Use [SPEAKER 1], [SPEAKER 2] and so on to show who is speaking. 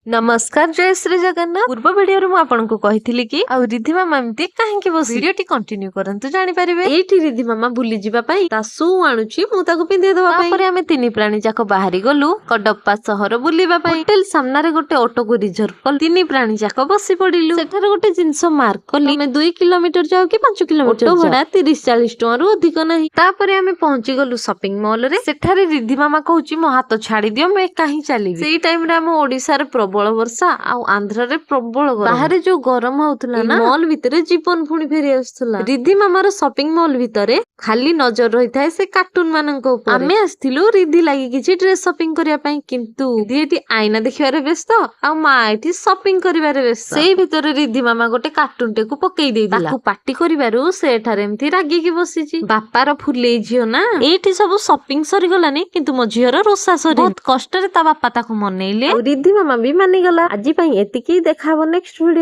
[SPEAKER 1] ନମସ୍କାର, ଜୟ ଶ୍ରୀ ଜଗନ୍ନାଥ। ପୂର୍ବ ଭିଡିଓରେ ମୁଁ ଆପଣଙ୍କୁ କହିଥିଲି କି ଆଉ ରିଧି ମାମା ଏମିତି କାହିଁକି ବସି, ଭିଡିଓଟି କଣ୍ଟିନ୍ୟୁ କରନ୍ତୁ, ଜାଣିପାରିବେ। ଏଇଠି ରିଧି ମାମା ବୁଲି ଯିବା ପାଇଁ ତା ସୁ ଆଣୁଛି, ମୁଁ ତାକୁ ପିନ୍ଧେଇ ଦବା ପାଇଁ। ତାପରେ ଆମେ ତିନି ପ୍ରାଣୀ ଯାକ ବାହାରି ଗଲୁ କଡପ୍ପା ସହର ବୁଲିବା ପାଇଁ। ହୋଟେଲ ସାମ୍ନାରେ ଗୋଟେ ଅଟୋକୁ ରିଜର୍ଭ କଲୁ, ତିନି ପ୍ରାଣୀ ଯାକ ବସି ପଡିଲୁ। ସେଠାରେ ଗୋଟେ ଜିନିଷ ମାର୍କ କଲି, ଆମେ 2 କିଲୋମିଟର ଯାଉ କି 5 କିଲୋମିଟର, ଅଟୋ ଭଡା 30-40 ଟଙ୍କାରୁ ଅଧିକ ନାହିଁ। ତାପରେ ଆମେ ପହଞ୍ଚି ଗଲୁ ସପିଂ ମଲ ରେ। ସେଠାରେ ରିଧି ମାମା କହୁଛି, ମୋ ହାତ ଛାଡି ଦିଅ, ମୁଁ ଏକା ହିଁ ଚାଲିବି। ସେଇ ଟାଇମ ରେ ଆମ ଓଡିଶାରେ ପ୍ରବଳ ବର୍ଷା ଆଉ ଆନ୍ଧ୍ରରେ ପ୍ରବଳ ଗରମ। ବାହାରେ ଯୋଉ ଗରମ ହଉଥିଲା ନା, ମଲ ଭିତରେ ଜୀବନ ପୁଣି ଫେରି ଆସୁଥିଲା। ରିଧି ମାମାର ସପିଂ ମଲ ଭିତରେ ଖାଲି ନଜର ରହିଥାଏ ସେ କାର୍ଟୁନ ମାନଙ୍କ ଉପରେ। ଆମେ ଆସିଥିଲୁ ରିଧି ଲାଗି କିଛି ଡ୍ରେସ ସପିଂ କରିବା ପାଇଁ, କିନ୍ତୁ ରିଧି ଏଠି ଆଇନା ଦେଖିବାରେ ବ୍ୟସ୍ତ ଆଉ ମା ଏଠି ସପିଂ କରିବାରେ ବ୍ୟସ୍ତ। ସେଇ ଭିତରେ ରିଧି ମାମା ଗୋଟେ କାର୍ଟୁନ ଟାକୁ ପକେଇ ଦେଇଥିଲା। ତାକୁ ପାଟି କରିବାରୁ ସେ ଏଠାରେ ଏମିତି ରାଗିକି ବସିଛି। ବାପାର ଫୁଲେଇ ଝିଅ ନା। ଏଇଠି ସବୁ ସପିଂ ସରିଗଲାନି, କିନ୍ତୁ ମୋ ଝିଅର ରୋଷା ସରି ବହୁତ କଷ୍ଟରେ ତା ବାପା ତାକୁ ମନେଇଲେ ଆଉ ରିଧି ମାମା ବି ମାନିଗଲା। ଆଜି ପାଇଁ ଏତିକି, ଦେଖା ହବ ନେକ୍ସଟ ଭିଡିଓ।